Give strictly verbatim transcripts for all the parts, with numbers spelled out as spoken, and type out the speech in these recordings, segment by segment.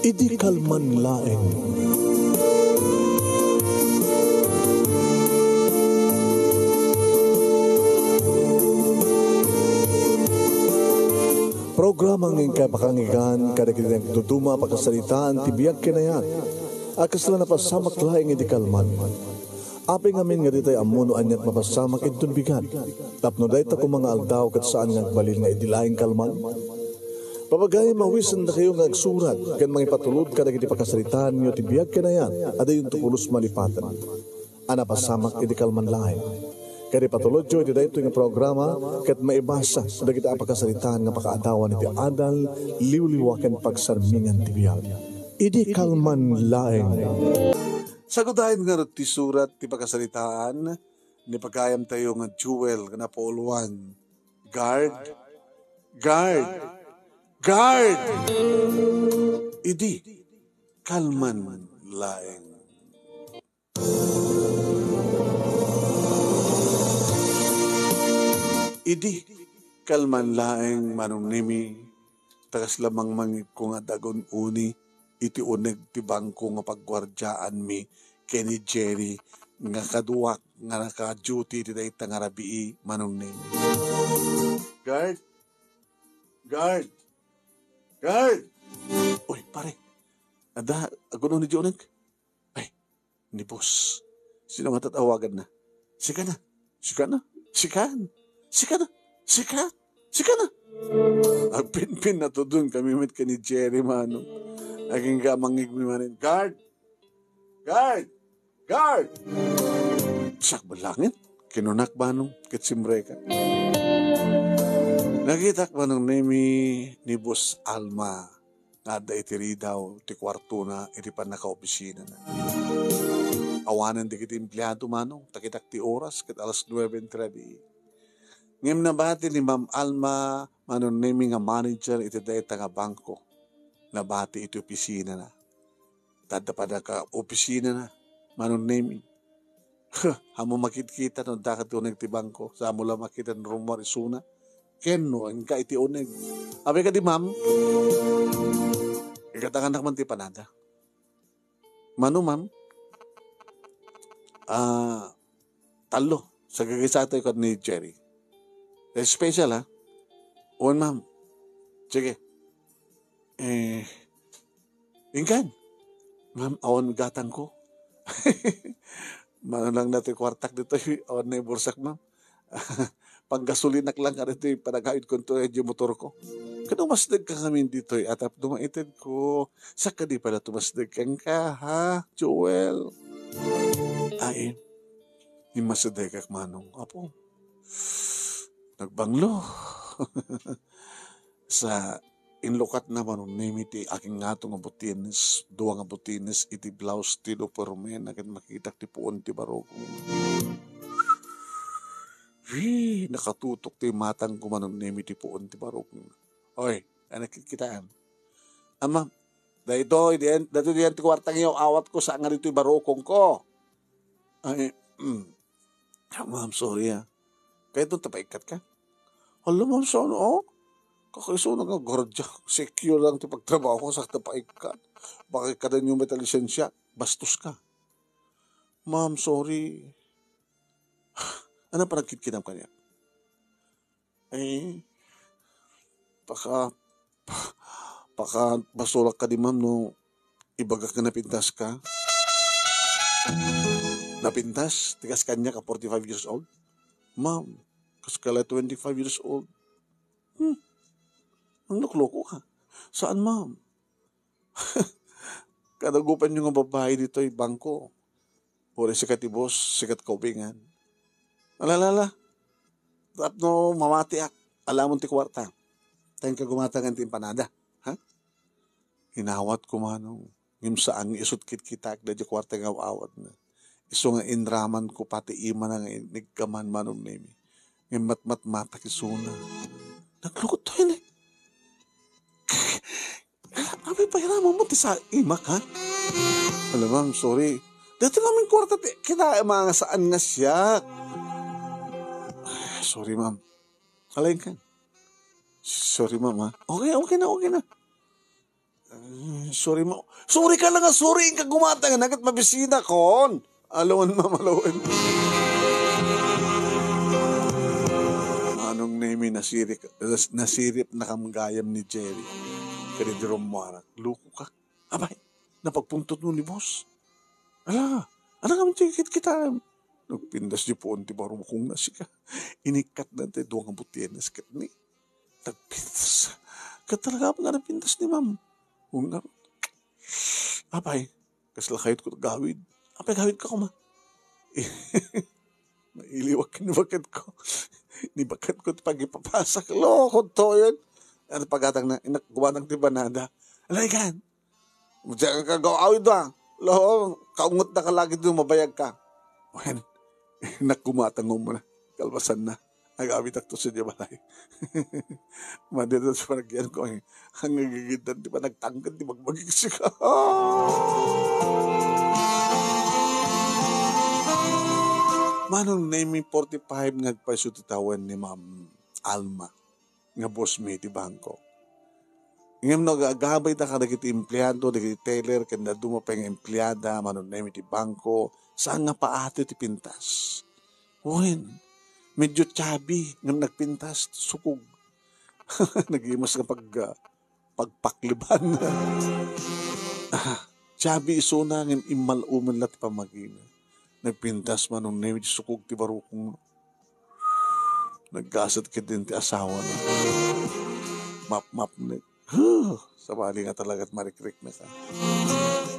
Idi kalman laeng. Programa nga inkay pakanggan kadagiti nagduduma a pakasaritaan ti biag ken ayat a kasla napasamak laeng idi kalman. Apay ngamin nga ditay ammo no aniat mapasamak inton bigat, tapno dayta koma nga aldaw ket saan nga agbalin nga idi laeng kalman? Papagayam, mawisendakayo nga agsurat ken mangipatulod kadagiti pakasaritaanyo ti biag ken ayat a dayonto pulos malipaten a napasamak idi kalman laeng. Ket ipatulodyo iti daytoy nga programa ket maibasa dagiti a pakasaritaan nga pakaadawan iti adal, liwliwa ken pagsarmingan ti biag. Idi kalman laeng. Sagudayen ngarud ti surat ti pakasaritaan ni pagayamtayo nga Jewel nga napauluan. Guard, guard, guard! Idi kalman laeng. Idi kalman laeng, Manong Nemi, ta kasla mangmangegko nga adda agun-uni iti uneg ti bangko nga pagguardiaanmi ken ni Jerry nga kaduak nga naka-duty iti dayta nga rabii, Manong Nemi. Guard! Guard! Guard! Uy, pare. Adda agun-uni diay uneg? Ay, ni boss. Sino nga tatawagan na? Sika na. Sika na. Sika. Sika na. Sika. Sika na. Agpinpin natudon kami met ken ni Jerry, Manong. Agingga mangngegmi manen, "Guard! Guard! Guard!" Siak met laeng. Kinunak, Manong, ket simreka. Nakitak, Manong Nemi, ni Boss Alma nga adda iti ridaw ti kuartona iti pannakaopisinana. Awanen dagiti empleado, Manong, ta kitak ti oras ket alas nuebe ti rabii. Ngem nabati ni Ma'am Alma, Manong Nemi, nga manager iti dayta nga bangko. Nabati iti opisinana. Ta adda pannakaopisinana, Manong Nemi. Huh, ammom a kitkita no adda ket uneg ti bangko, saan mo la makita no rummuar isuna. Ken no, inka iti uneg. Apay kadi, ma'am? Igatanganak man ti panada. Mano, ma'am? Ah, tallo. Sagagaysatayo ken ni Jerry. Eh, special, ha? Wen, ma'am. Sige. Eh, inkan. Ma'am, awan gatangko. Mano lang na ti kuartak ditoy, awan na ti bulsak, ma'am. Panggasolinak lang kaditoy, panagayodko ditoy, di motorko. Ket umasdek ka ngamin ditoy, a tapno maitedko, saka di pala tumasdek kenka, ha, Joel? Ay, immasidekak, Manong. Apo, nagbanglo. Sa inlukatna, Manong Nemi, ti akingato nga butines, dua nga butines iti blouse ti lopermena, ket makitak ti puon ti barokona. Wi, nakatutok ti matangko, Manong Nemi, ti puon ti barokona. Oy, a nakitkitam? Ama, daytoy diyan, daytoy diyan ti kuarta nga aw-awatko, saan nga ditoy barokongko. Ay, mm. Ah, ma'am, sorry, ah. Kayatmo ta paikkatka? Hala, ma'am, saan, oh? Kakaisuna nga guardia. Secure lang ti pagtrabaho ko, saan ta paikkat? Baka ikkadanyo met a lisensia, bastoska. Ma'am, sorry. Ano pa nagkitkinam kaniak? Eh, paka-, pa-, pakabasolak kadi, ma'am, no ibagak nga napintaska? Napintas? Ti kas kaniak a forty-five years old? Ma'am, kaska la twenty-five years old. Hmm. Nanglokloko ka? Saan, ma'am? Kadagupanyo nga babai ditoy bangko. Uray sika ti boss, sika ti kaubingan. Ala, ala, ala. Tapno mamatiak, alamon ti kuarta. Thank you, gumatangan ti empanada. Ha? Inawatko, Manong. Ngem saan nga isut kitkitak daydi kuarta nga aw-awatna. Isu nga inramanko pati imana nga iniggaman, Manong Nemi. Ngem matmatmatak isuna. Naglukot to, ini. Apay pairamon mo ti sa imak, ha? Alam, ma'am, sorry. Daytoy ngamin kuarta ti kinaem nga saan nga siak. Ay, sorry, ma'am. Alaen kan. Sorry, ma'am, ha? Okay, okay na, okay na. Eh, Sorry mo. Sorry ka lang nga sorry, inka gumatang, nagat mabisina kon. Alon, ma'am, alon. Manong Nemi, nasirik, nas-, nasirip na kam gayam ni Jerry. Kadi di rummuarak. Loko ka. Abay, napagpuntot mo ni boss. Ala, ala kami tikit kita. Nagpintas di puon ti barukong na sika. Inikkat na ti duwa nga butianas ket ni. Nagpintas. Ket talaga nga nagpintas ni ma'am. Kung nga, apay, kasla kayot ko gawid. Apay, gawid ka kuma. Mailiwak ni baket ko. Ni baket ko ti pagipapasak. Loko to yun. Ano pagatang na, inak-, gumatang ti banada. Alay kan. Diyan ka gaw-, awid ba? Lo, kaungot na ka lagi doon, mabayag ka. Wen, nakumatang mo na. Kalpasan na. Agawitak to sa balay. Madito sa panagyan ko, eh. Ang nagigitan, di ba, nagtangkad, di ba, magiging sika? Manong Nemi forty-five nga agpayso ti tawen ni Ma'am Alma nga boss mi ti bangko. Ngem no agagabay ta kadagiti empleado, dagiti teller, ken dadduma pay nga empleada, Manong Nemi ti bangko, saan nga paati ti pintas. Wen, medyo chubby, ngem nagpintas, sukog. Nagimas nga pag-, ah, pagpakliban. Ah, chubby isuna, ngem immal-uman la ti pamagina. Nagpintas, Manong Nemi, sukog ti barukong. Naggasat ketdin ti asawana. Mapmapnek. Huh! Sabali nga talaga at marikrik na ka.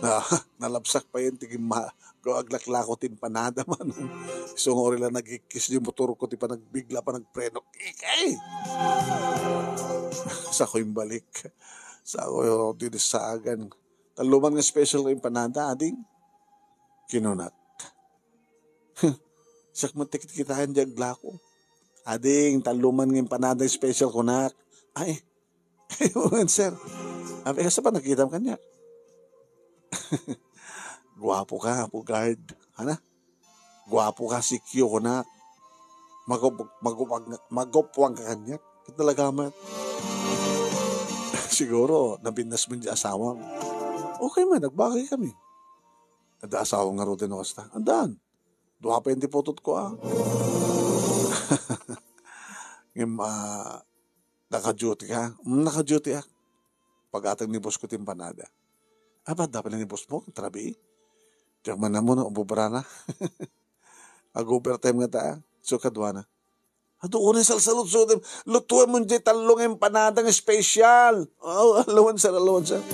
Na, nalabsak pa yun, tigim ma-, ko aglaklako ti empanada man. Isungor ila nagikis di motor ko, ti panagbigla, panagpreno. Ikay! Sa ko yung balik. Sa ko yung dinisagan. Taluman nga special ko empanada, ading. Kinunak. Siak met ti kitkitaen di aglako. Ading, taluman nga empanada special kunak. Ay, ay, wen, sir. Abi, kasta pa nakitam kanya? Guapo ka, Apo Guard. Hana? Guapo ka, C Q kunak. Magup-, magup-, magupuan ka kanya. Talaga man. Siguro, nabinnas mo di asawam. Okay man, nagbagay kami. Adda asawam nga rudin o kasta. Andan. Dua pa yung diputot ko, ah. Ngem, ah, naka-duty ka? Mm, naka-duty, ah. Pag-atag ni boss ko ti empanada. Aba, dapat na ni boss mo, trabi. Diyak man namo, no, ububrana. Ag-overtime nga ta, ah. So, kaduana. Adu, unay salsaludsodem. Lutuem mo di tallo nga empanada nga special. Oh, alawan, sir, alawan, sir.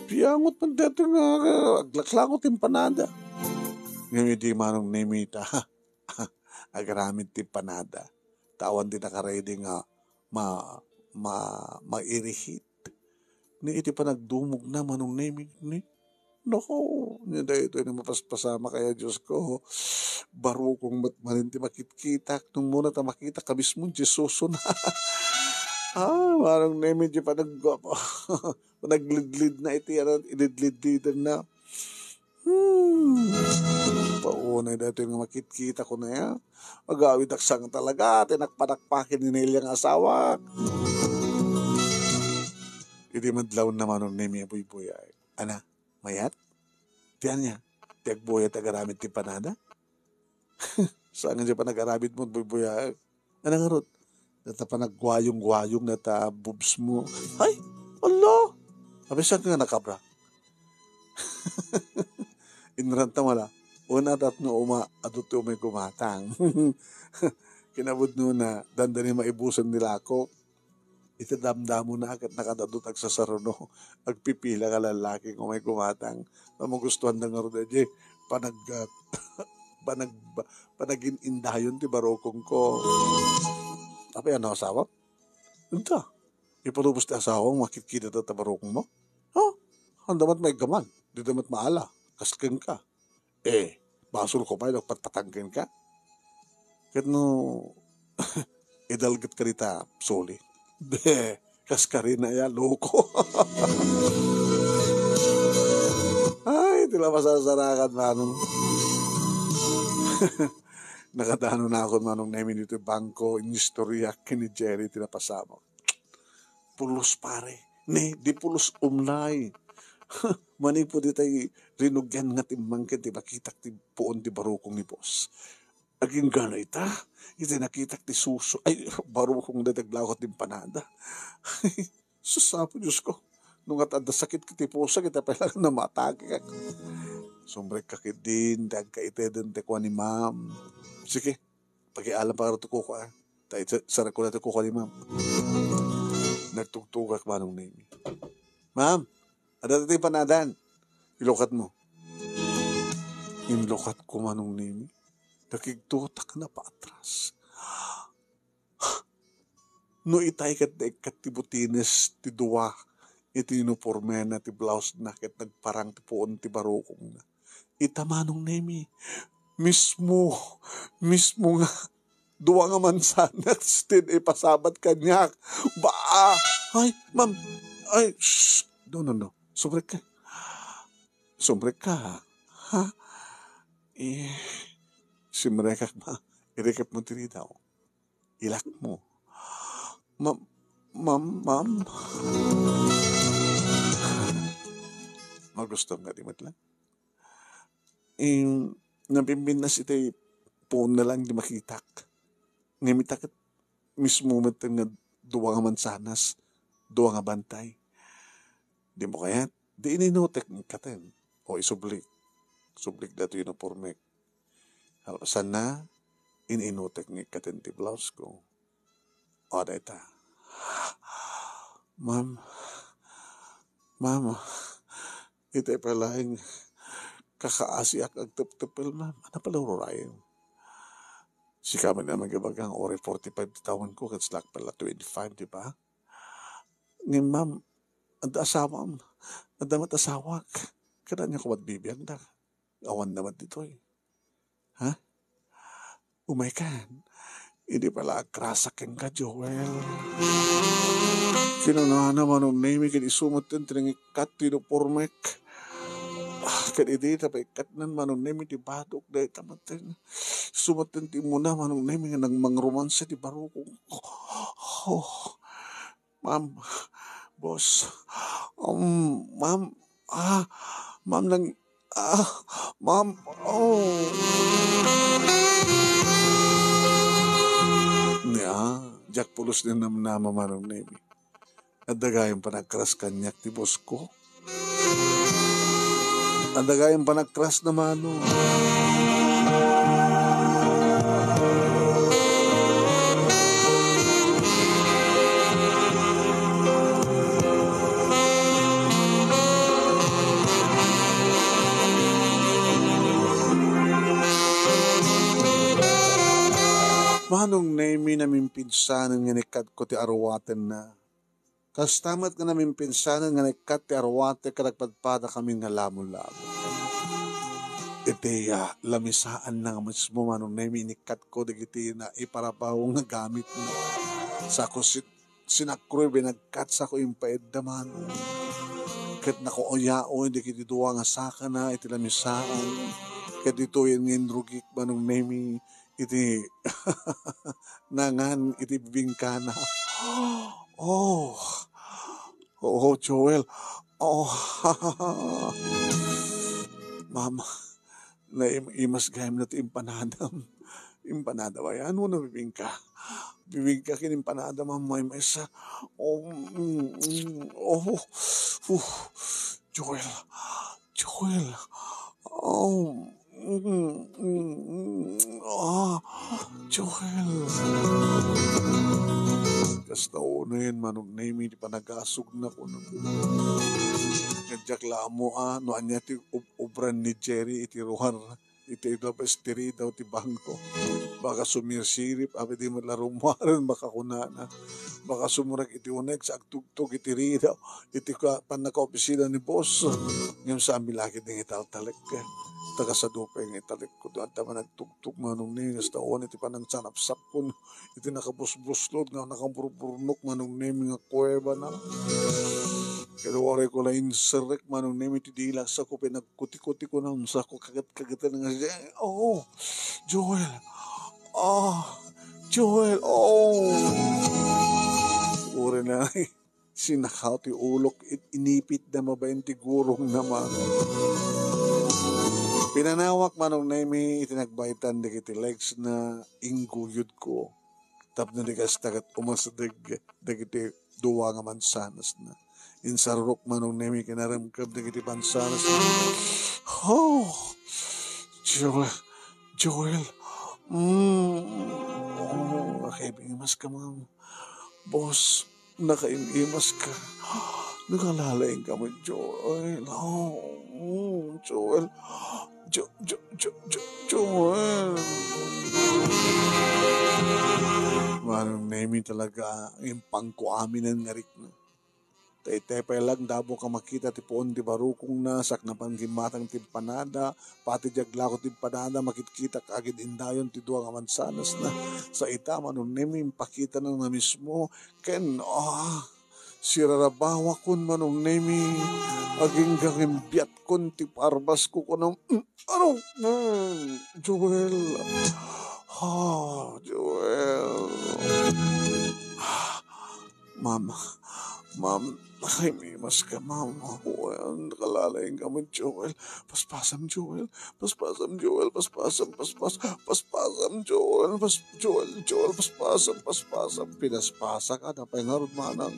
Piangot man dito nga, ah, aglaklako ti empanada. Ngayon, di manong nemita. Agaramid ti empanada. Tawan di nakaready nga ma-, ma-, mairihit. Ni iti panagdumogna, Manong Nemi, ni, naku, ni daytoy ni mapaspasamak aya, Dios ko. Barukong met manen ti makitkitak, nung muna ta makita ka mismo, Jesuson. Ah, Manong Nemi, di panag-, panaglidlid na iti, ano, ilidlidlidan na. Hmm. Paunay daytoy nga makitkita ko na ya. Agawidak sang talaga, tinakpadakpakin ni Nelia nga asawak. Idi madlaw na manong Nemi a buybuyaek. Ana, mayat? Ti ania? Ti agbuyat agaramid ti panada? Saan nga di panagaramid mo, buybuyaek? Ana ngarud? Data panagguayong-guayong, data boobs mo. Ay, ala! Abi, saan ka nga nakabra? Inranta mala. Una, tatno uma, adu ti umay gumatang. Kinabudnona, dandani maibusan ni Lako. Iti damdamona, ket nakadadut agsasaruno. Agpipila ka lalaki nga umay gumatang. Magustuhan da ngarud, eh, di, panag-, panag-, panagin-indayon ti barukong ko. Apay, ano, asawa? Ita, ipalubos ti asawa mo, makitkita ta, ta barukong mo? Ha? Anda mat maiggaman? Di da mat maala. Kasken ka. Eh, basol ko pay, no, patpatangken ka. Ket no, idalget ka dita, suli. Be, kas ka rin na ya, loko. Ay, ti la masasarakan, manong. Nakadano na ako, manong Nemi, dito bangko, inistorya ken ni Jerry, ti napasamak. Pulos, pare. Ne, di pulos umlay. Manipud itay rinugian nga timmangken ti makitak ti puon ti barukong ni boss. Agingga ita, iti nakitak ti suso, ay, barukong da ti aglawat ti empanada. Sus, Apo Dios ko, no nga adda sakit ti puso, kita pa lang na matake. Sumrek ka kidin, ti agkaiteden ti kuan ni ma'am. Sige, pakialam pa ti kuko, ah. Ta iti, sarak ko na ti kuko ni ma'am. Nagtugtugak Manong Nemi. "Ma'am, adda ti empanadan. Ilukat mo." Inlukat ko Manong Nemi. Nakigtutak na paatras. No itay ket naikkat ti butines ti dua iti uniformena, ti blousena, ket nagparang ti puon ti barukongna. Ita Manong Nemi, mismo, mismo nga dua nga mansanas ti ipasabat kaniak. Ba, ay, ma'am, ay, shh, no, no, no. Sumrek ka. Sumrek ka, ha? Eh, simrekak, ma. Irikep mo ti ridaw. Ilak mo. Ma'am, ma'am, ma'am. Magustom nga di met lang. Ing, nabimbinnas iti puon na lang di makitak. Ngem ita ket mismo met nga dua nga mansanas, dua nga bantay. Di mo kayat? Di ininutek nga ikkaten. O isublik. Sublik datoy uniformek. Sana, ininutek nga ikkaten ti blouse ko. O, dayta. Ma'am, ma'am, iti palaing kakaasiak agteptepel, ma'am. Ano pala ururayen? Sika man ang magibagang uri forty-five ti taon ko, ket slak pala twenty-five, di ba? Ngem, ma'am, adda asawam. Adda met asawak. Kada niya ko mat bibiagda. Awan na met ditoy. Ha? Umaykan. Idi pala agrasak kenka, Joel. Kinunana Manong Nemi, ket isu met ti nangikkat ti uniformek. Ah, ket idi ta paikkatnan Manong Nemi ti badok, dayta met ti, isu met ti immuna Manong Nemi nga nagmangromanse ti barukong. Oh. Ma'am, boss. Um, ma'am, ah, ma'am, nang, ah, ma'am, oh. Nia, diak pulos ni namnama Manong Nemi. Adda gayam panagkras kaniak ti boss ko. Adda gayam panagkras na Manong. Manong Nemi, namimpinsanen nga nikkat ko ti aruwatenna. Kasta met nga namimpinsanen nga naikkat ti aruwate ket agpadpadakami nga lamon-lamon. Iti, ah, lamisaanna nga mismo Manong Nemi, inikkatko dagiti naiparabaw nga gamitna. Sako sit-, sinakroy binagkat, sako impaedda Manong. Ket nakuyaoy dagiti dua nga sakana iti lamisaan. Ket ditoyen nga inrugik Manong Nemi, iti nangan iti bibingkana. Oh. Oh, Joel. Oh. Ma'am, naimas gayam na ti impanadam. Impanada ba yan? Ano bibingka? Bibingka kin impanada, ma'am, may maysa. Oh, mm, mm, oh. Uh. Joel. Joel. Oh. Mm, mm, mm. Ah, Joel. Kasta unayen Manong Nemi ti panagasugna kuno. Nga diak la ammo, ah, no ania ti ub-, ubran ni Jerry iti ruar, iti labas ti ridaw ti bangko. Baka sumirsirip, abe di met la rummuaren, baka kunana. Baka sumrek iti unex, agtugtog iti ridaw. Iti ka-, pannakaopisina ni boss. Ngem saan mi la ketdi nga italtalek. Ta kasano pay nga italek ko. Adda man agtugtog Manong Nemi, kasta unayen iti panangsarapsapkon. Iti nakabusbuslod nga nakaburburnok Manong Nemi nga kuwebana. Ket uray ko la inserrek Manong Nemi ti dilak, sako pay nagkutikuti ko na, sako kaget-kageten nga, "Oh, Joel. Ah, Joel. Oh." Uray na, Sinakaw ti ulok, it-, inipitda mabain ti gurongna man. Pinanawak Manong Nemi iti nagbaetan dagiti legsna, ingguyodko. Tapno di kasta ket umasdeg dagiti dua nga mansanasna. Insarrok Manong Nemi kinaremkem dagiti mansanasna. Oh, Joel, Joel. Mm. Oh, nakaibimas ka, ma'am. Boss, nakainimas ka. Nakalalaing ka met, Joel. Oh, mm, Joel. Jo-, Jo-, Jo-, Jo-, Joel. Manong Nemi talaga, impangko aminen nga rikna. Daytoy pay lang damo ka makita ti puon ti barukongna, saknapan gimmatang ti impanada, pati diak la ko ti impanada, makitkitak agid-indayon ti dua nga mansanasna. Sa ita, Manong Nemi, impakitana na mismo, ken, ah, sirarabawakon, Manong Nemi, agingga ngem biatkon ti parbasko, kunam, mm, ano? Mm, Joel. Ah, Joel. Ah, Ma'am, ma'am, nakaimimas ka, ma'am. Joel, nakalalaing ka met, Joel. Paspasam, Joel. Paspasam, Joel. Paspasam, paspas-, paspasam, Joel. Pas-, Joel, Joel, paspasam, paspasam. Pinaspasak, ada pay ngarud manang.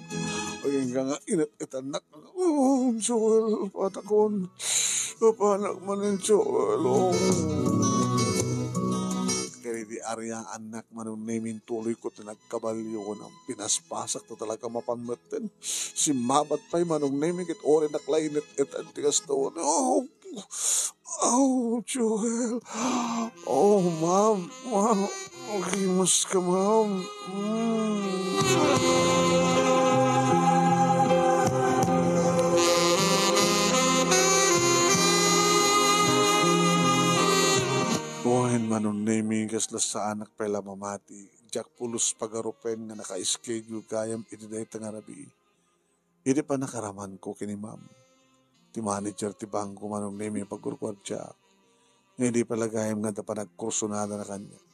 Agingga nga init-itannak. Oh, Joel, patakon. Papanak manen, Joel. Oh. Kaya di ariannak, Manong Nemi, intuloyko ti nagkabalio, kunam, pinaspasak ta talaga mapan metten. Simmabat pay, Manong Nemi, ket uray naklainit-itan ti kasta. Oh, oh, Joel. Oh, ma'am, ma'am. Nakimas ka, ma'am. Mm. Wen, Manong Nemi, kasla saanak pay la mamati. Diak pulos pagarupen nga naka-schedule gayam iti dayta nga rabii. Idi pannakaramanko ken ni ma'am, ti manager ti bangko, Manong Nemi, pagkurkuardiak, nga idi pay la gayam nga adda panagkursunadana kaniak.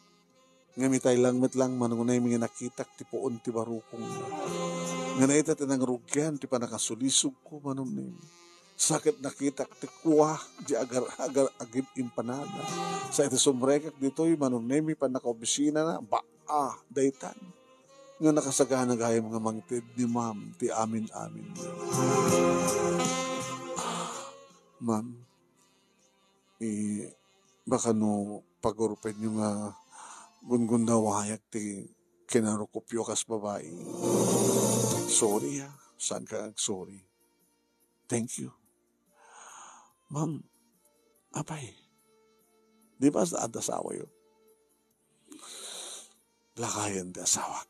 Ngem itay lang met lang, Manong Nemi, nga nakitak ti puon ti barukongna. Nga naita ti nangrugian ti pannakasulisogko, Manong Nemi. Sa ket nakitak ti kua di agar-agar agim-impanada. Sa iti sumrekak ditoy, Manong Nemi, pannakaofisinana, ba, ah, daytan nga nakasagana gayam nga mangted ni ma'am ti amin-amin. Ma'am, eh, baka no pagurpenyo nga gungundawayak ti kinarukopyo kas babai. Sorry, ah. Saan ka ag-sorry? Thank you. Ma'am, apay, di ba adda asawayo? Lakayen ti asawak.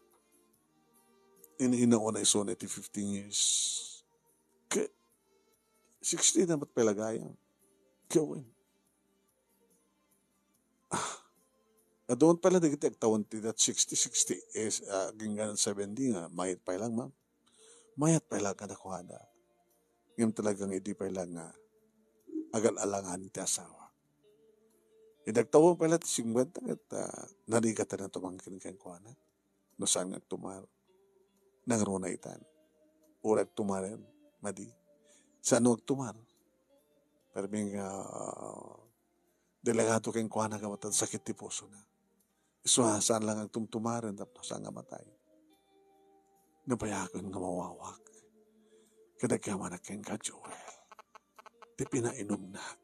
Ini-inauna isuna iti fifteen years. Ke, sixteen na met pay la gayam. Ke wen. Ah, adu met pay la dagiti agtawen ti dat sixty, sixty is, ah, agingga seventy nga mayat pay lang, ma'am. Mayat pay lang kadakuada. Ngem talagang idi pay lang nga agal-alangan ti asawa. Idi agtawen pay la ti singkuenta ket, ah, narigatan na tumangken kenkuana. No saan nga agtumar, nangruna itan. Uray agtumaren, madi. Saan no agtumar? Permi nga, ah, delikado kenkuana nga matad sakit ti pusona. Isu a saan lang agtumtumaren tapno saan nga matay. Nabayagen nga mawawak. Kadagamanak kenka, Joel. Ti pinainumnak.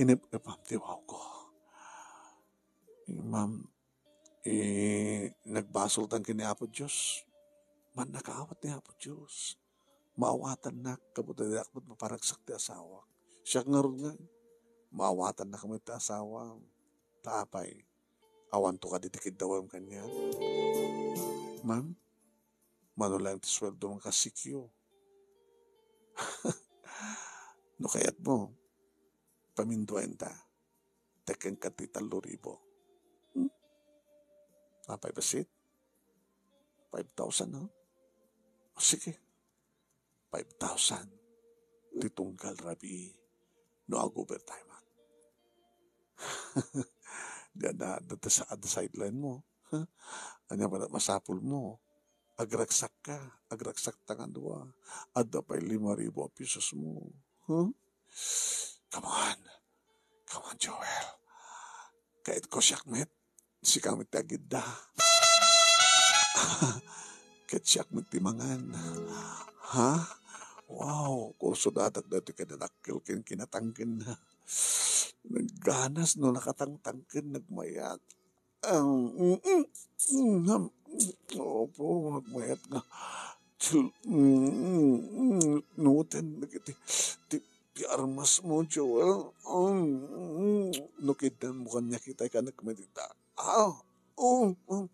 Inep-epam ti wawko. Ma'am, eh, nagbasoltan ken ni Apo Dios. Mannakaawat ni Apo Dios. Maawatannak, kabutay diak met maparagsak ti asawak. Siak ngarud nga, maawatannak met ti asawam. Ta apay, awanto kadi ti kiddawem kaniak? Ma'am, mano laeng ti sueldo nga kasikyo? No kayatmo, paminduaenta. Tekkenka ti tallo ribu. Hmm? Apay bassit? Five thousand, no? O, sige. Five thousand. Ti tunggal rabii no ag-overtime-ak. Di adda, adda, adda sideline mo. Ania pay masapul mo? Agragsakka, agragsakta nga dua. Adda pay lima ribu a pesos mo. Huh? Come on. Come on, Joel. Kayatko siak met. Sika met ti agidda. Ket siak met ti mangan. Ha? Wow, kursudadak daytoy kadadakkel ken kinatangkenna. Nagganas no nakatangtangken, nagmayat. Ah, mm, mm, mm, ham, opo, nagmayat nga. Sil-, mm, mm, mm, nuten dagiti ti, ti armas mo, Joel. Ah, mm, mm. No kiddem mo kaniak itay ka nagmedita. Ah, oh, ma'am,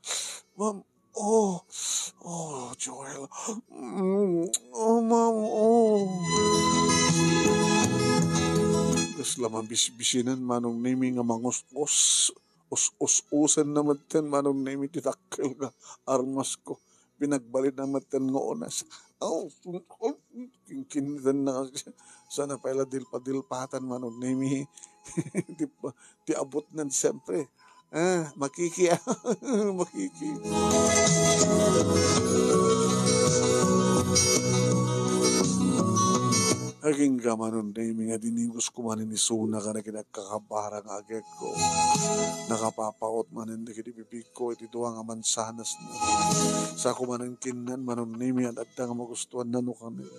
ma'am, oh, oh, Joel. Mm, oh, ma'am, oh. Kasla mabisbisinan Manong Nemi nga manguskos. Us-us-usen na metten Manong Nemi ti dakkel nga armasko. Pinagbalin na metten nga unas. Aw, aw, kinkiniten na kasi. Sana pay la dilpa-dilpatan Manong Nemi. Di ba? Ti abutnen siyempre. Ah, makiki, ah. Makiki. Agingga Manong Nemi nga dinigos ko manen isuna kadagiti agkakabara nga agekko. Nakapapaot manen dagiti bibigko iti dua nga mansanasna. Sako manen kinnan Manong Nemi, adda nga magustuanna no kami.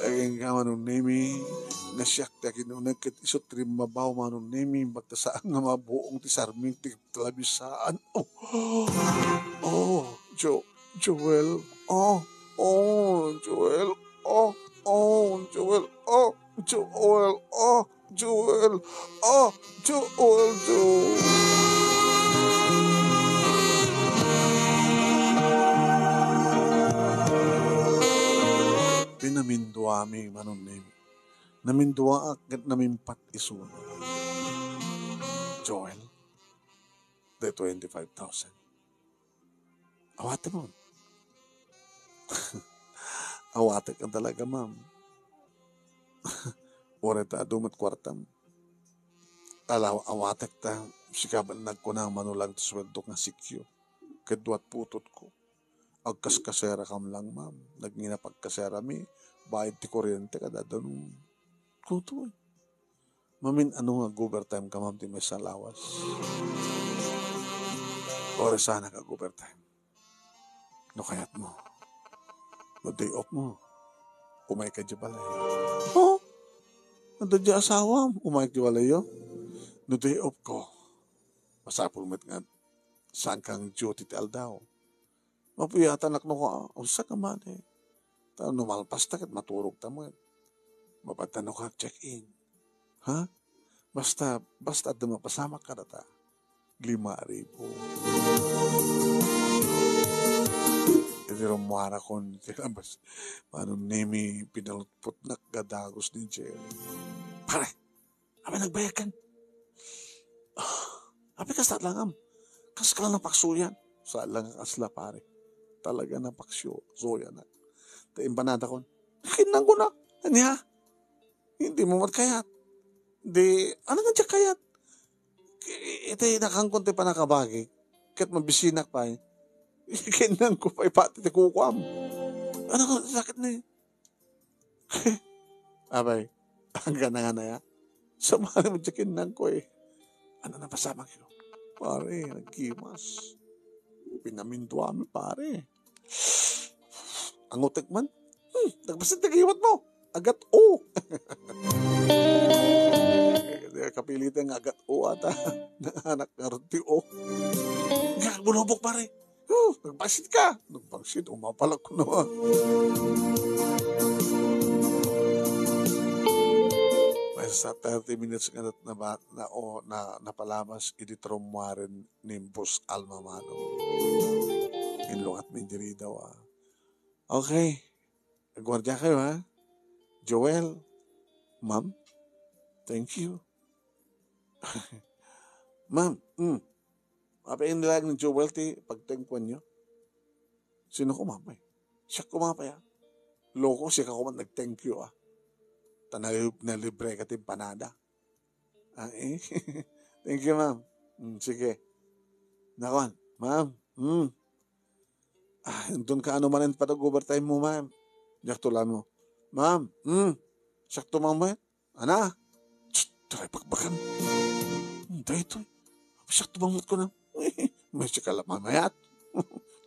Agingga Manong Nemi, nga siak ti aginuneg ket isu ti rimmabaw Manong Nemi, imbag ta saan nga mabuong ti sarming ti Talabi saan. Oh. Oh, Jo-, Joel. Oh, oh, Joel. Oh, oh, Joel. Oh, Joel. Oh, Joel. Oh, Joel, Joel. Pinaminduami, Manong Nemi. Naminduaak ket namimpat isuna. Joel, the twenty-five thousand. Awatem. Awatek talaga, ma'am. Uray ta adu met kuartam. Ala, awatek ta, sika met nagkuna, mano lang ti suweldok nga sikyo. Ket duat putotko. Agkaskaserakam lang, ma'am. Nagngina pagkaserami, bayad ti kuryente, kada danum. Kutoy. Mamin-ano nga ag-overtime ka, ma'am, ti maysa a lawas? Uray saanak ag-overtime. No kayatmo, no day off mo, umayka idiay balay. Oh, no adda idiay asawam, umayka idiay balayyo. No day off ko, masapul met nga saan kang duty ti aldaw. Mapuyatanak no ka, usa ka mani. Ta no malpas ta ket maturog ta met. Mapadta no ka check-in. Ha? Basta, basta adda mapasamak kadata. Lima ribu. Iti rummuarakon, iti labas. Manong Nemi, pinalutpotnak nga dagus ni Jerry. Pare, apay nagbayagkan? Ah, apay kasta langam? Kas ka lang napaksuyan? Sa lang kasla, pare. Talaga napaksuyan. Ta impanadakon. Kinnanko na. Ania? Hindi mo mat kayat. Di, ano nga diak kayat? I-, iti nakankon ti panakabagi. Ket mabisinak pay. Kinnanko pay pati ti kukuam. Ano nga sakit ni? Abay, agana nga na ya. Sabali mo diak kinnanko eh. Ano napasamak yo? Pare, nagkimas. Pinaminduami, pare. Angutek man. Hmm, nagbasit nagiwat mo. Agat o. Kapilitan nga agat o ata. Nanganak nga rod ti o. Nga, bulobok, pare. Oh, nagbasit ka. Nagbasit, umapalak ko naman. May sa thirty minutes nga nat-, na, na, o, na, napalamas idi trommuaren ni Boss Alma Mano. Inlungat mi diri daw, ah. Okay. Guardia kayo, ha? Joel, ma'am, thank you. Ma'am, mm. Apay inlag ni Joel ti pagtengkuan nyo? Sino kumapay? Siya kumapay, ah. Loko, siya ka kuman nag-thank you, ah. Ta nalib-, nalibre ka ti empanada. Ah, eh. Thank you, ma'am. Mm, sige. Nakon, ma'am. Mm. Ah, inton kaano manen pad-overtime mo, ma'am? Diak to lamo. Ma'am, hmm, siak to, ma'am, eh. Ana? Tst, taray bakbakan. Hmm, daytoy. Siak to, ma'am, ko na. May sikala mamayat.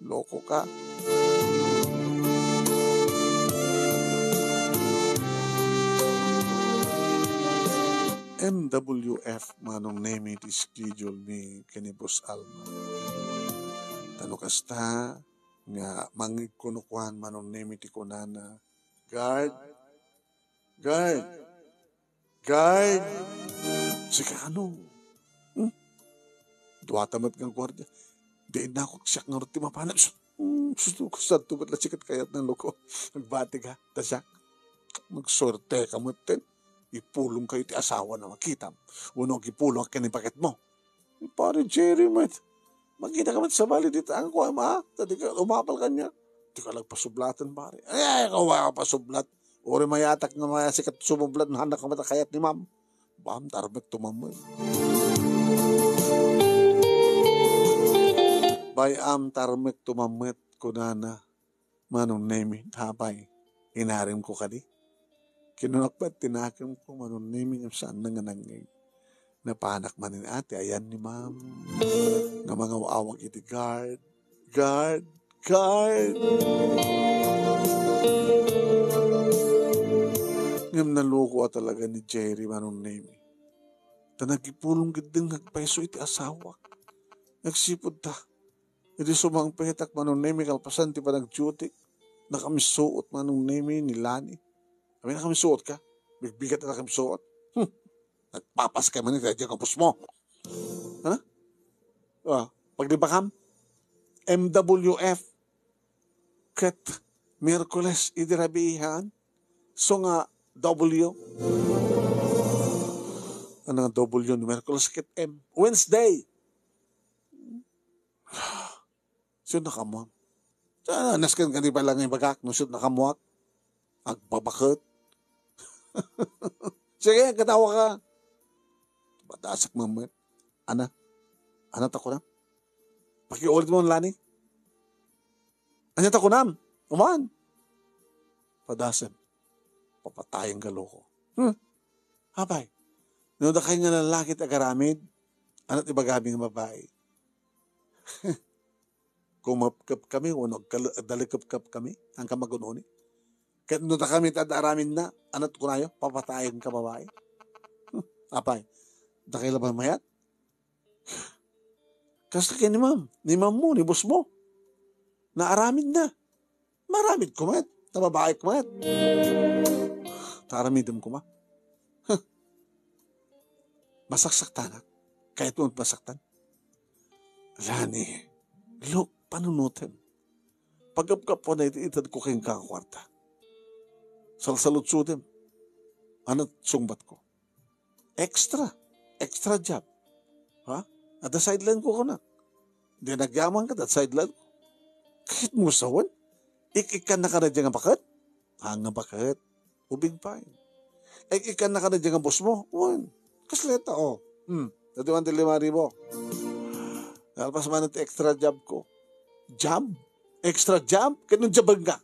Loko ka. M W F, Manong Nemi, ti schedule ni ken ni Boss Alma. Tano kasta, nga mangngegko no kuan, Manong Nemi, ti kunana, "Guard, guard, guard." Sika ano? Hmm? Duata met nga guardia. Diay nako siak ngarud ti mapanam. Sus, hmm, sus, sus, santo met la sikat kayat ng loko. Nagbati ka, ta siak. Magsuerte ka met ten. Ipulong kayo ti asawa na makitam. Uno, ipulong ken ni paket mo. Pare Jerry met. Makita ka met sa bali dita ang kuha, ma? Tadi ka, umapal ka niya. Di ka nagpasublatan, pare. Ay, ay, ikaw, wala ka pasublat. Uri mayatak nga maya sikat sumublat, nahanak ka met a kayat ni ma'am. Bam, tarmek to, ma'am, eh. Bay, am, tarmek to, ma'am, met, kunana. Manong Nemi, apay, inarimko kadi? Kinunak met ti nakemko, Manong Nemi, ngem saanna nga nangngeg. Napanak manen a ti ayan ni ma'am nga mangaw-awag iti guard, guard, guard. Ngem naloko a talaga ni Jerry, Manong Nemi. Ta nagipulong ketdin nga agpayso iti asawak. Nagsipud ta, idi sumangpetak, Manong Nemi, kalpasan ti panagduty, nakamisuot, Manong Nemi, ni Lani. Amin, nakamisuot ka? Bigbigat a nakamisuot? Hmm. Nagpapas ka man iti daydiay nga ubos mo. Ano? Ah, paglibakam? M W F ket Miyerkules idi rabiihan. So nga W. Ano nga W ni Miyerkules ket M? Wednesday. Sino nakamuak? Ah, nasken ka di ba lang ibagak no sino nakamuak? Agbabaket. Sige, katawa ka. Batasak mamet. Ana? Ana ta kunam? Pakiulit mo, Lani. Anya ta kunam? Uman. Padasem. Papatayen ka, loko. Hmm. Apay. No, dakay nga lalaki ti agaramid, anat ibagami nga babae. Kumapkap kami, wano agkal-, agdalekepkap kami, ang kamagunoni. Ket no dakami ti ad-aramidna, anat kunayo, papatayen ka babae. Hmm. Apay. Dakay laban mayat? Kasta ken ni ma'am, ni ma'am mo, ni boss mo. Naaramid na. Maramid ko met. Ta babaek met. Ta aramidem koma. Huh. Masaksaktanak. Kayat mo masaktan? Lani, look, panunutem. Pagapkapuan na iti itad ko kayong kakakuarta. Salsaludsudem. Anat sungbat ko? Extra. Extra job. Ha? Adda sideline ko kuna. Di nagyaman ka, dat sideline ko. Kahit mo sawan, ik-ikan na ka na dyan nga baket? Ah, nga baket. Ubing pa. Ik-ikan na ka na dyan nga boss mo? Wen. Kasleta, oh. Hmm. Dati man ti lima ribu. Nalpas man ti extra job ko. Job? Extra job? Kanong job nga?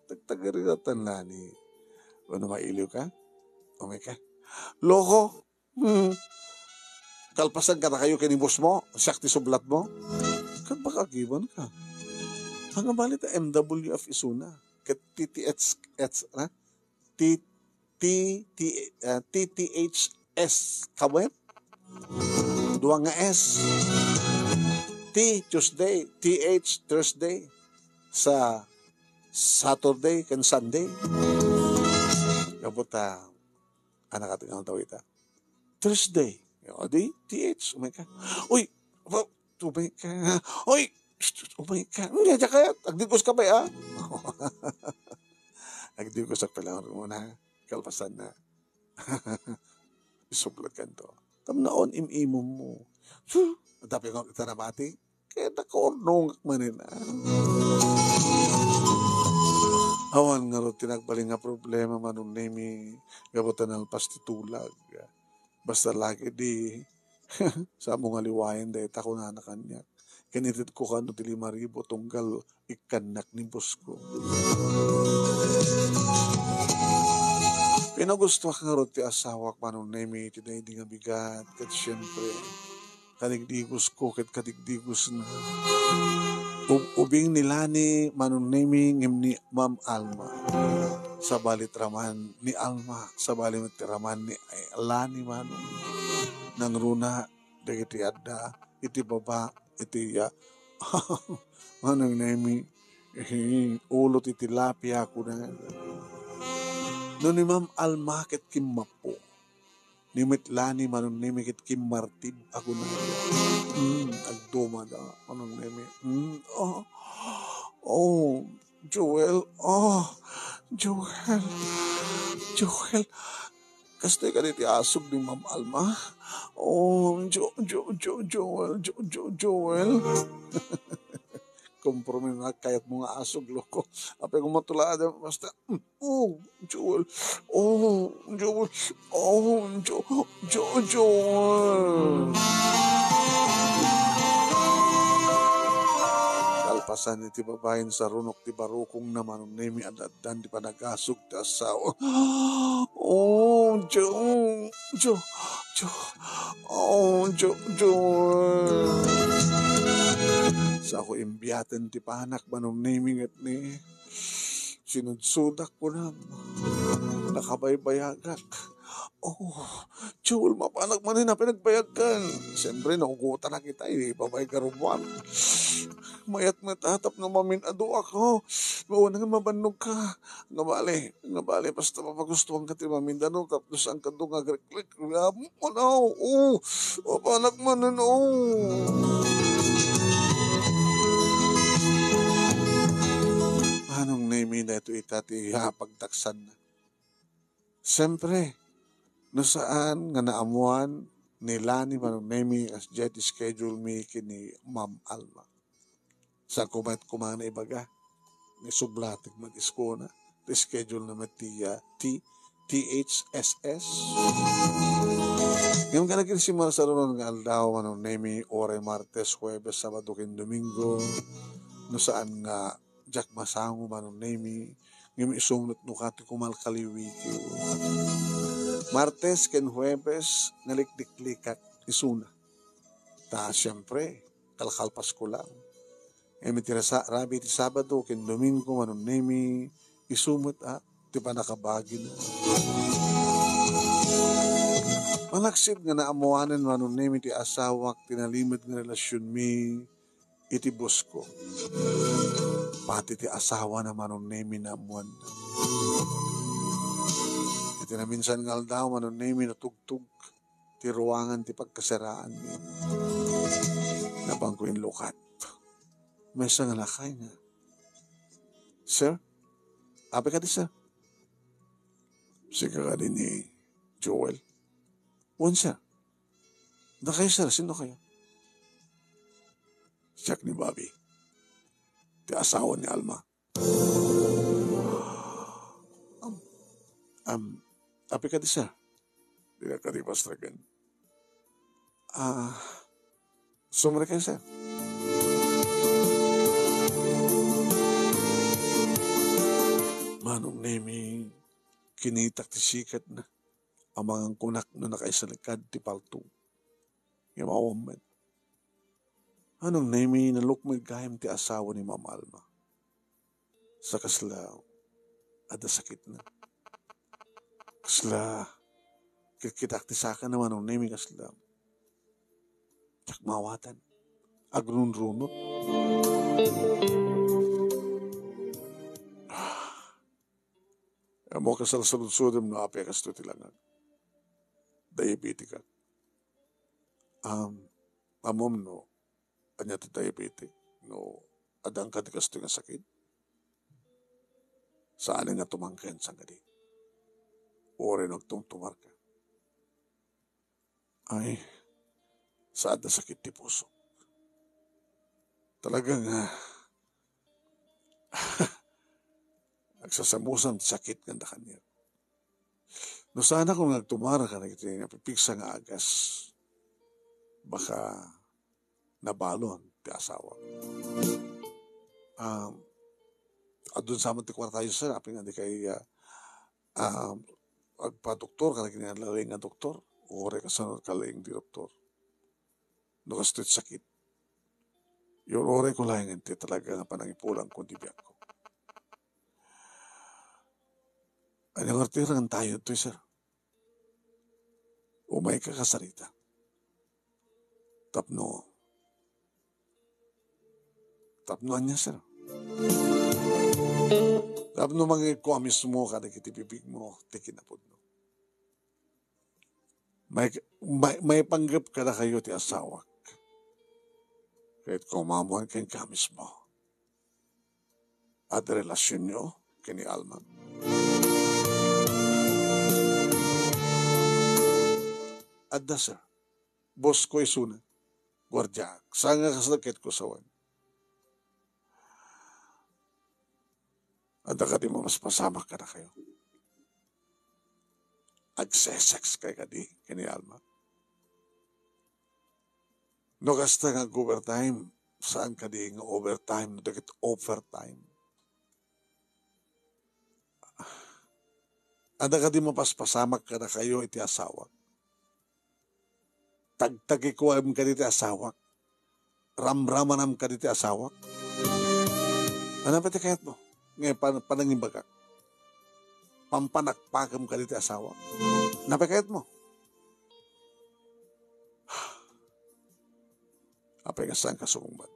Tagtagarigatan na ni. Ano, mailiw ka? Umay ka. Loko. Hmm. Kalpasan ka na kayo kay ni boss mo, siak ti sublat mo. Kan baka agiban ka. Ang bali ta M W F isuna. Ket T T H, H, ha? T, T, T, ah, T T H S kawet. Dua nga S. T, Tuesday. T H, Thursday. Sa Saturday ken Sunday. Gapu ta, anak, ating ang tawita. Thursday. O, di, T H, umay ka. Uy, wa-, umay ka. Uy, umay ka. Nga, diyan kaya, agdigos ka pa, ah. Agdigos ka pa lang muna. Kalpasan na. Isublat kanto. Tamnaon, im-imom mo. Su, dapat nga kita namati. Kaya nakaurnongak manen, ah. Awan nga ro tinagbalin nga problema, Manong Nemi, gapu ta nalpas ti tulag. Basta lagi di, sa mo nga liwayan, dayta kunana kaniak. Kinitedko kano ti lima ribu tunggal ikkannak ni boss ko. Pinagustoak ngarud ti asawak, Manong Nemi, iti daydi nga bigat, ket siempre, kadigdigosko ket kadigdigosna. Ub-, ubing ni Lani, Manong Nemi, ngem ni Ma'am Alma. Sabali ti raman ni Alma, sabali met ti raman ni Lani, Manong. Nangruna dagiti adda iti baba, iti iya. Manong Nemi, eh, ulo ti tilapia, kuna. No ni Ma'am Alma ket kimmappo. Ni met Lani, Manong Nemi, ket kimmartib, kuna. Hmm, agdumada, Manong Nemi. Hmm, oh, oh, Joel, oh, Joel, Joel. Kastoy kadi ti asog ni Ma'am Alma? Oh, Jo-, Jo-, Jo-, Joel, Jo-, Jo-, Joel. Kompromi na kayatmo nga asog, loko. Apay kung matulad, basta, mm, oh, Joel. Oh, Joel. Oh, Jo-, Jo-, Joel. Kalpasan iti babaen, sarunok ti barukongna, Manong Nemi, ad-addan ti panagasog ti asawa. Oh, Jo, Jo, Jo. Oh, Jo, Jo. Sako imbiaten ti panak, Manong Nemi, ngem ni sinudsudak kunam. Nakabaybayagak. Oh, Joel, mapanak manen a pinagbayagkan. Siyempre, naugotanak ita, eh, babay garubuan. Mayat met a tapno mamin-aduak, oh. Mauna nga mabannogka. Nga bale, nga bale, basta mapagustuhanka ti mamin-adu, tapno saanka adu nga agriklik. Ano, oh, mapanak manen, oh. Manong Nemi, daytoy ita ti, ah, pagtaksanna. Siyempre, no saan nga naammoan ni Lani, Manong Nemi, a jet schedule mi ken ni Ma'am Alma. Saanko met koma nga naibaga, naisublatek met iskuna, ti schedule na met ti, ah, ti, T H S S. Ngem kadagiti simmarsarunod nga aldaw, Manong Nemi, uray Martes, Huwebes, Sabado, ken Domingo, no saan nga diak masango, Manong Nemi, ngem isu met no kadi kumalkaliwiki. Martes ken Huwebes, nalikliklikak isuna. Ta, siyempre, kalkalpasko lang. Ngem iti rasa-, rabii ti Sabado ken Domingo, Manong Nemi, isu met a ti pannakabagina. Malaksid nga naammoanen, Manong Nemi, ti asawak ti nalimed nga relasionmi iti boss ko. Pati ti asawana, Manong Nemi, naammoanna. Iti naminsan nga aldaw, Manong Nemi, natugtog ti ruangan ti pagkasaraanmi. Napanko inlukat. Maysa nga lakay nga, "Sir? Apay kadi, sir?" "Sika kadi ni Joel?" "Wen, sir." "Dakayo, sir, sino kayo?" "Siak ni Bobby, ti asawa ni Alma." "Am, am, apay kadi, sir?" "Dina kadi pastreken." "Ah, sumrek kayo, sir." Manong Nemi, kinitak ti sikatna. Amangan kunak no nakaisalkad ti palto. Ngem awan met. Manong Nemi, nalukmeg gayam ti asawa ni Ma'am Alma. Sa kasla, adda sakitna. Kasla, kitkitak ti sakana, Manong Nemi, kasla diak maawatan. Agrunrunot. Ammok a salsaludsodem no apay a kastoy ti langag. Diabetic ak. Am, ammom no ania ti diabetic? No adda kadi kastoy nga sakit? Saanen nga tumangken, saan kadi? Uray no agtumtumarka. Ay, saanna sakit ti pusok. Talaga nga, agsasamusan ti sakit nga kaniak. No saanak nga agtumar kadagiti napipigsa nga agas, baka nabalon ti asawa. Um, adun sa man ti kuartayo, sir, apay nga dikay, ah, ah, agpadoktor, kadagiti nalaing nga doktor, uray kasano kalaing ti doktor. No kastoy ti sakit, uray ko laengen ti talaga nga panangipulangko iti biagko. Ania nga artirangan tayo toy, sir? Umayka kasarita. Tapno, tapno ania, sir? Tapno mangngegko a mismo kadagiti bibigmo ti kinapudno. May, may, maipanggep kadakayo ti asawak. Ket kumamuan kenka mismo. Adda relasionyo ken ni Alma? Adda, sir. Boss ko isuna. Guardiaak. Saan nga kasla ket ko sawen. Adda kadi mapaspasamak kadakayo? Agsesex kay kadi ken ni Alma? No kasta nga ag-overtime, saan kadi nga overtime, no di ket overtime? Adda kadi mapaspasamak kadakayo iti asawak? Tagtagikuem kadi ti asawak? Ramramanam kadi ti asawak? Ania pay ti kayatmo? Nga pan-, panangibagak. Pampanakpakem kadi ti asawak? Ania pay kayatmo? Apay nga saanka sumungbat?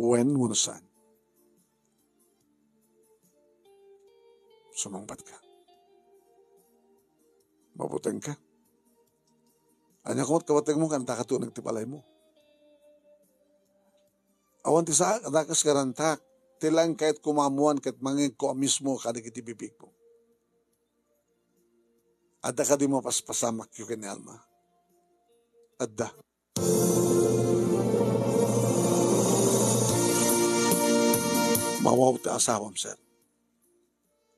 Wen wenno saan? Sumungbatka. Mabutengka. Ania koma ti kabatengmo, kanta kato nagtipalaymo. Awan ti sa-, dakes nga rantak, ti laeng kayat kumamuan ket mangngegko a mismo kadagiti bibigmo. Adda kadi mapaspasamakyo ken ni Alma? Adda. Mawaw ti asawam, sir.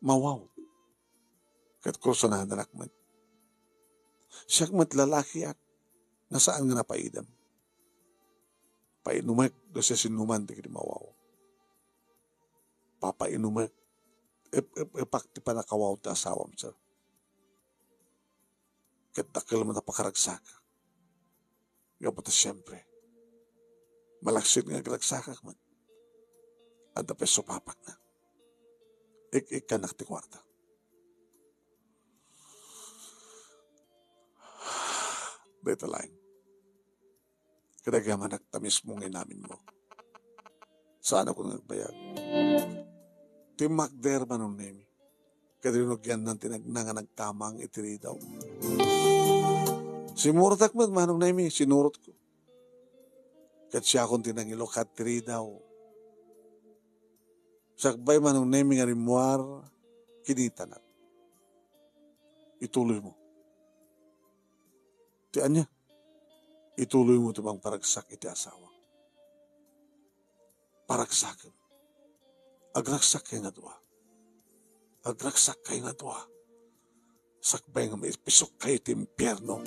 Mawaw. Ket kursunadanak met. Siak met lalakiak nga saan nga napaidem. Painumek no siasinoman ti kadi mawaw. Papainumek. Ep-, ep-, epak ti pannakawaw ti asawam, sir. Ket dakkel met a pakaragsakak. Gapu ta siempre, malaksid nga agragsakak met. Adda pay supapakna. Ik-ikkannak ti kuarta. Dayta laeng. Kadagiti amanak ta mismo nga inaminmo. Saanakon nga agbayag. Timmakder, Manong Nemi. Ket rinugiannan ti nagna nga nagtamang iti ridaw. Simurotak met, Manong Nemi, sinurotko. Ket siakon ti nangilukat ti ridaw. Sakbay, Manong Nemi, nga rimmuar, kinitanak. Ituloymo. Ti ania? Ituloymo ti mangparagsak iti asawa. Paragsakem. Agragsakkay nga dua. Agragsakkay nga dua. Sakbay nga maipisokkay ti impierno.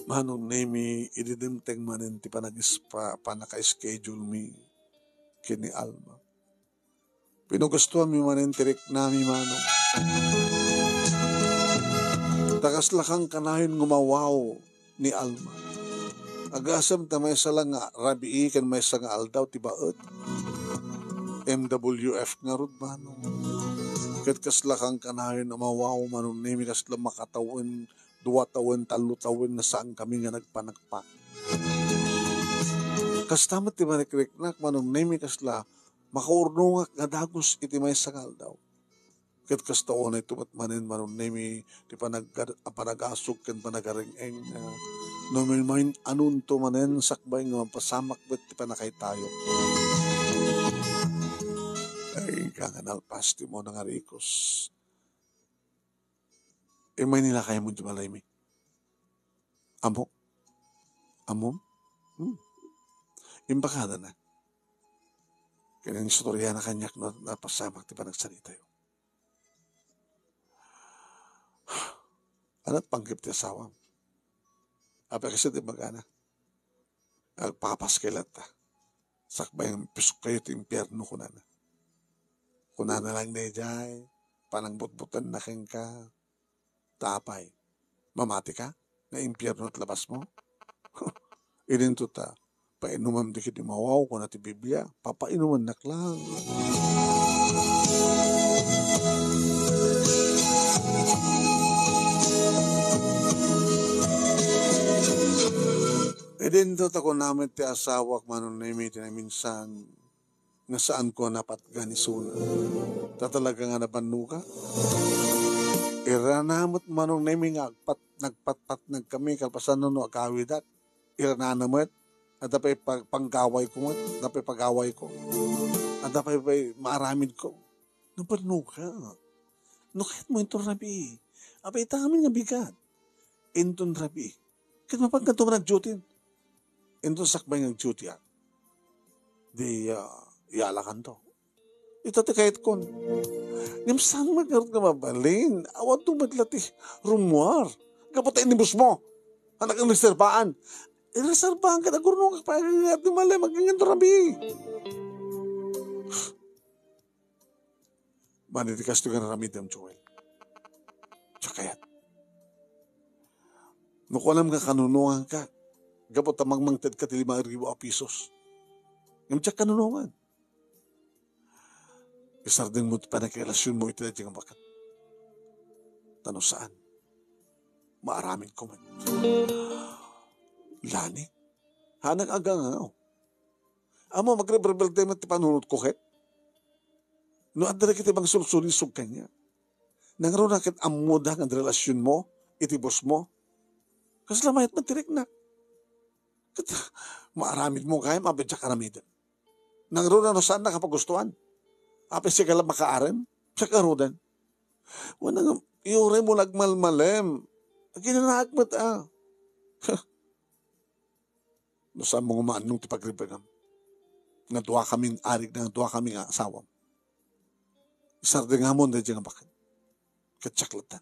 Manong Nemi, idi dimteng manen ti panag-ispa-, pannaka-schedule mi ken ni Alma. Pinugustuanmi manen ti riknami, Manong. Ta kaslakon kanayon nga umawaw ni Alma. Agasem ta maysa la nga rabii ken maysa nga aldaw ti baet. M W F ngarud, Manong. Ket kaslakon kanayon a umawaw, Manong Nemi, kasla makatawen, dua tawen, tallo tawen nga saankami nga nagpanakpak. Kasta met ti marikriknak, Manong Nemi, kasla makaurnongak nga dagus iti maysa nga aldaw. Ket kasta unayto met manen, Manong Nemi, ti panag-, a panagasug ken panagareng-eng, ah, no main-, main-anonto manen sakbay nga mapasamak met ti pannakaytayo. Ay, inka nga nalpas ti umuna nga rikos. Immay ni lakaymo iti balaymi. Ammok? Ammom? Hmm. Impakadana. Ken inistoriana kaniak no napasamak ti panagsalitayo. Anat panggep ti asawam? Apay kasi ti magana? Agpapaskil latta. Sakbay nga pusok kayo ti impierno, kunana. Kunana lang daydiay, panangbutbutanna kenka. Ta apay, mamati ka nga impierno ti labasmo? Idinto ta, painumam dagiti mawaw, kuna ti Biblia, papainumannak lang. Idinto ta kuna met ti asawak, Manong Nemi, ti naminsan, nga saanko a napatgan isuna. Ta talaga nga nabannoga. Irana met, Manong Nemi, nga agpat-, nagpatpatnagkami kalpasan no agawidak. Irana met. Adda pay pag-, panggawayko met. Adda pay pagawayko. Adda pay, pay maaramidko. Nabannoga. No kayatmo, inton rabii. Apay, ita ngamin nga bigat. Inton rabii. Ket mapankanto man nag-duty. Inton sakbay nga nag-duty, ah. Di, ah, ialakanto. Ita ti kayatkon. Ngem saan met ngarud nga mabalin? Awanto met la ti rummuar. Gapu ta inibusmo. Anak ng reserbaan. Ireserbaan ket agurnongak pay agingga ti malem, agingga ti rabii. Mani ti kastoy nga aramidem, Joel. Diak kayat. No kunam nga kanunonganka, gapu ta mangmangtedka ti lima ribu a pesos. Ngem diak kanunongan. Isardengmo ti pannakirelasionmo iti daydiay nga baket. Ta no saan, maaramidko met. Lani, hanak agangaw. Ammom, agrebrebelde met ti panunotko ket. No adda dagiti mangsulsulisog kaniak. Nangruna ket ammoda nga relasionmo iti bossmo. Kasla mayat met ti riknak. Ket maaramidmo gayam, apay diak aramiden. Nangruna no saannak a pagustuan. Apay sika la makaarem, siak ngaruden. Wen nga, iuray mo nagmalmalem. Aginanaak met, a. No saanmo nga maannong ti pagribbengam. Nga duakamin arig na, nga duakami nga asawam. Isardengamon daydiay nga baket. Ket siak latta.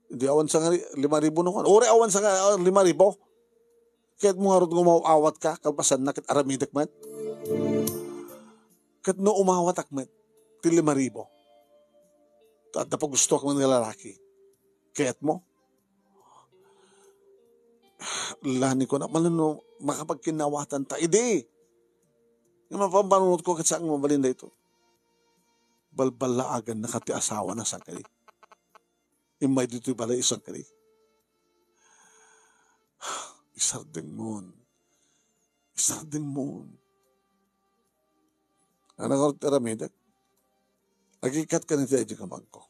Di awan sa nga ri-, lima ribu no kan. Uri awan sa nga, ah, lima ribu. Kayatmo ngarud nga umaw-awat ka, kalpasanna ket aramidek met. Ket no umawatak met, ti lima ribu. Ta adda pagustuak met nga lalaki. Kayatmo? Lani ko na, mano no makapagkinnawatan ta idi. Nga mapambanunot ko ket saan nga mabalin daytoy. Balballaagan na ka ti asawa na sangkadi. Immay ditoy balay isang kadi. Isardengmon. Isardengmon. Ano nga ti aramidek? Agikkat ka na ti adi kamangko.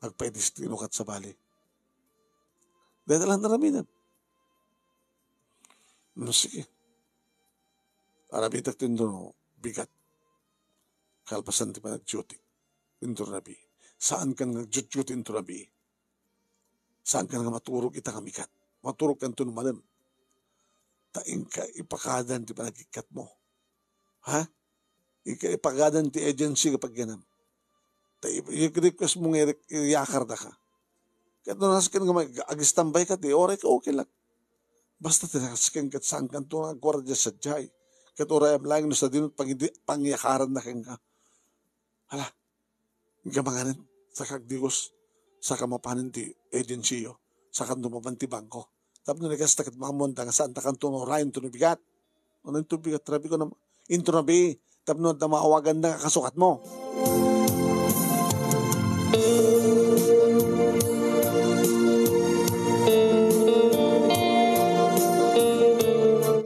Agpaidistino kat sa bali. Dahil lang naramidem. No, sige. Aramidek ti no bigat. Kalpasan ti panagduty. Inton rabii. Saan kan nga agduty inton rabii? Saan kan nga maturog ita nga mikat? Maturog kanto no malem. Ta inka ipakadan ti panagikkat mo. Ha? Inka ipakadan ti agency nga pagyanam. Ta i-, i-request mo nga irik-, iyakar da ka. Ket no nasken nga mag-, ag-standby ka, ti oray ka, okay lang. Basta ti nasken ket saan kanto nga agguardia sadiay. Ket urayam laeng no sadino pangidi-, pangyakaran na kenka. Hala, gamanganen, saka agdigos, saka mapanen ti agency yo, saka dumaman ti bangko. Tapno nagasta ket maammoanda nga saan ta kanto nga urayen to no bigat. Ano into bigat? Rabii ko na, into rabii. Tapno adda maawagan na nga kasukatmo.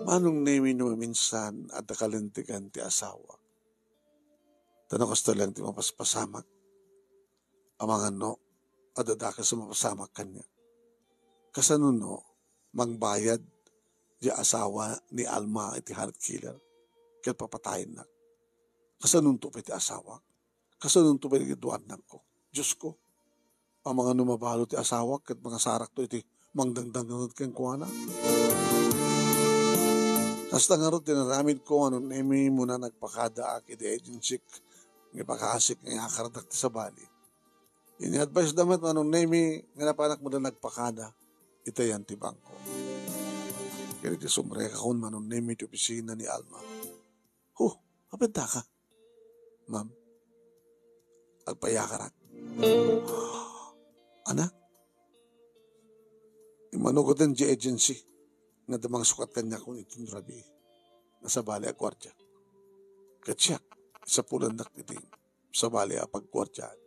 Manong Nemi, no minsan adda kalintegan ti asawa. Ta no kasta lang ti mapaspasamak. Amangan no, adda dakes a mapasamak kaniak. Kasano no, mangbayad ti asawa ni Alma iti heart killer, ket papatayennak. Kasanonto pay ti asawak? Kasanonto pay ti dua annakko? Diosko, amangan no mabalud ti asawak ket mangasarakto iti mangdangdangngeg kenkuana? Kasta ngarud ti inaramidko, Manong Nemi, muna nagpakadaak iti agencyk nga ipakaasik nga iyakaradak ti sabali. Ini-advise da met, Manong Nemi, nga napanak met nagpakada itayan ti bangko. Ket idi sumrekakon, Manong Nemi, ti opisina ni Alma. Huh, apay daka? Ma'am, agpayakarak. Anak, immanukoten diay agency nga adda mangsukat kaniak iti rabii nga sabali a guardia. Ket siak, isapulannak iti sabali a pagguardiaan.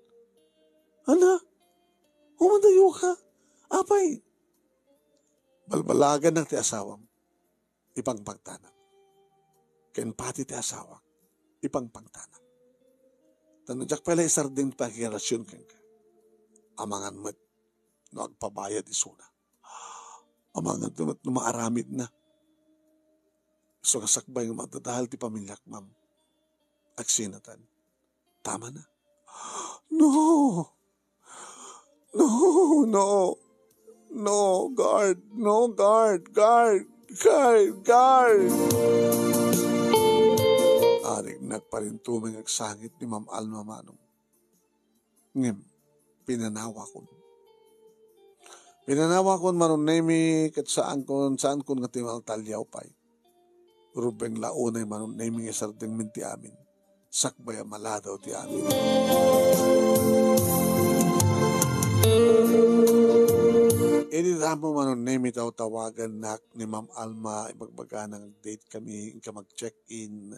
Ala, umadayo ka. Apay, balbalagannak ti asawam, ipangpangtanak. Ken pati ti asawak, ipangpangtanak. Ta no diak pay la isardeng ti pakirelasion kenka, amangan met no agpabayad isuna. Amangan met no maaramidna. Isu nga sakbay nga madadahal ti pamiliak, ma'am. Agsinatan. Tama na. No! No, no. No, guard, no, guard, guard, guard, guard. Arik nagparintumeng agsangit ni Ma'am Alma, Manong. Ngem, pinanawakon. Pinanawakon, Manong Nemi, ket saankon, saankon nga tinaltaliaw pay. Rubeng la unay, Manong Nemi, nga isardengmin ti amin. Sakbay a maladaw ti amin. Idi damo, Manong Nemi, tawtawagannak ni Ma'am Alma, ibagbagana nga date kami, inka mag-check-in.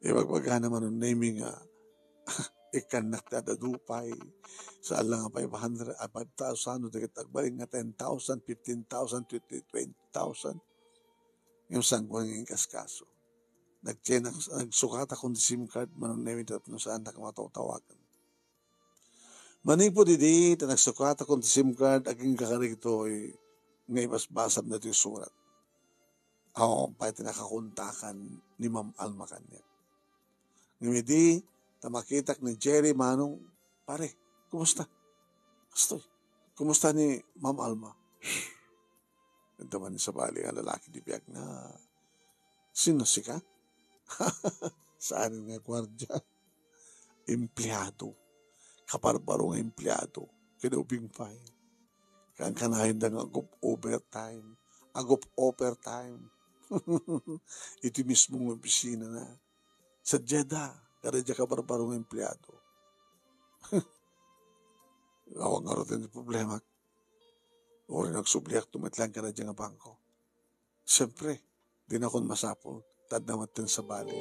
Ibagbagana, Manong Nemi, nga ikkannak ti adda dupay. Saan la nga five hundred, ah, five thousand, no, dagiti agbalin nga ten thousand, fifteen thousand, twenty, twenty thousand. Ngem saanko nga inkaskaso. Nagtse-, nag-, nagsukatakon ti SIM card, Manong Nemi, tapno saannak a matawtawagan. Manipud idi, ta nagsukatakon ti SIM card, agingga kadagitoy nga ibasbasam ditoy surat. Awan pay ti nakakontakan ni Ma'am Alma kaniak. Ngem idi, ta makitak ni Jerry, Manong, "Pare, kumusta?" "Kastoy, kumusta ni Ma'am Alma?" Adda man ni sabali nga lalaki ti biag na, "Sino, sika?" Saan nga guardia? Empleado. Kabarbaro nga empleado. Kinaubing pay. Kankanayon da nga agup overtime. Agup overtime. Iti mismo nga opisina na. Sadiay da, kada diay kabarbaro nga empleado. Awan ngarud ti problema. Uray nagsubliak tumetlaeng kada diay nga bangko. Siyempre, dinakon masapul, ta adda met ti sabali.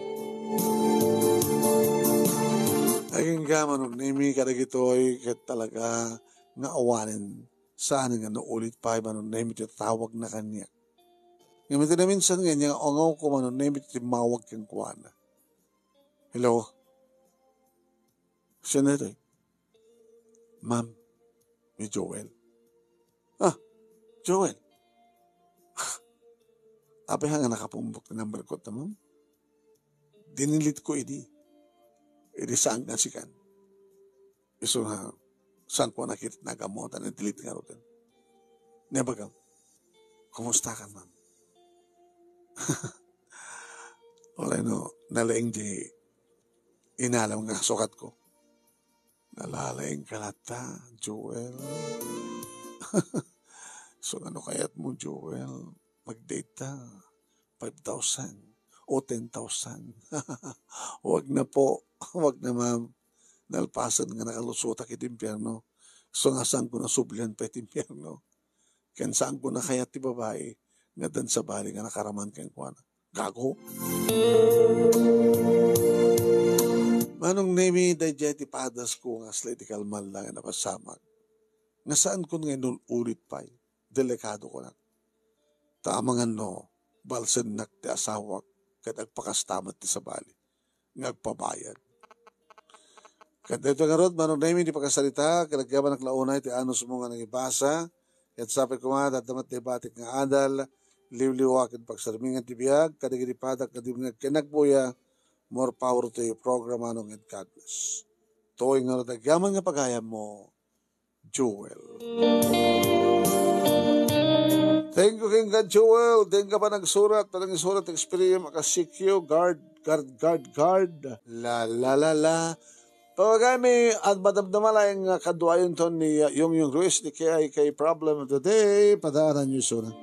Agingga, Manong Nemi, kadagitoy ket talaga nga awanen saan nga naulit pay, Manong Nemi, ti tatawagna kaniak. Ngem iti naminsan nga inya nga angawko, Manong Nemi, ti timmawag kenkuana. "Hello? Sino ito?" "Ma'am, ni Joel." "Ah, Joel. Apay nga nakapumbok ti number ko ta, ma'am? Dinelete ko idi. Idi saan nga sikan. Isu nga, saan ko nakita nga ammo, ta na-delete ngaruden. Ni abagam, kumusta ka, ma'am?" Uray no, nalaing di inalam nga sukat ko. "Nalalaing ka latta, Joel." "So, ano kayat mo, Joel? Mag-date ta. Five thousand o ten thousand." "Wag na po. Wag na, ma'am. Nalpasen nga nakalusotak iti impierno. So nga, saan ko nasublian pay ti impierno? Ken saan ko nakayat ti babai nga addan sabali nga nakaraman kenkuana." Gago. Manong Nemi, daydiay ti padas ko nga asla iti kalman lang nga napasamak. Nga saan ko nga inul-ulit pay. Delikado ko na. Ta amangan no, balsennak ti asawak, ket agpakasta met ti sabali nga agpabayad. Ket daytoy ngarud, Manong Nemi, ti pakasarita, ket agyamanak la unay ti anusmo nga nangibasa, ket sapay koma, dadda met ti batik nga adal, liwliwa ken pagsarmingan ti biag, kadagiti padak nga dimngeg ken nagbuya, more power to your program, Manong, and God bless. Toy ngarud agyaman nga pagayammo, Joel. Thank you, King God Joel. Thank you pa nagsurat. Talagang surat experience, makasik you. Guard, guard, guard, guard. La, la, la, la. Pawagay mi at madamdama laeng nga kaduayon ton ni, uh, Yung Yung Ruiz, ni K I K Problem of the Day. Padaanan niyo surat.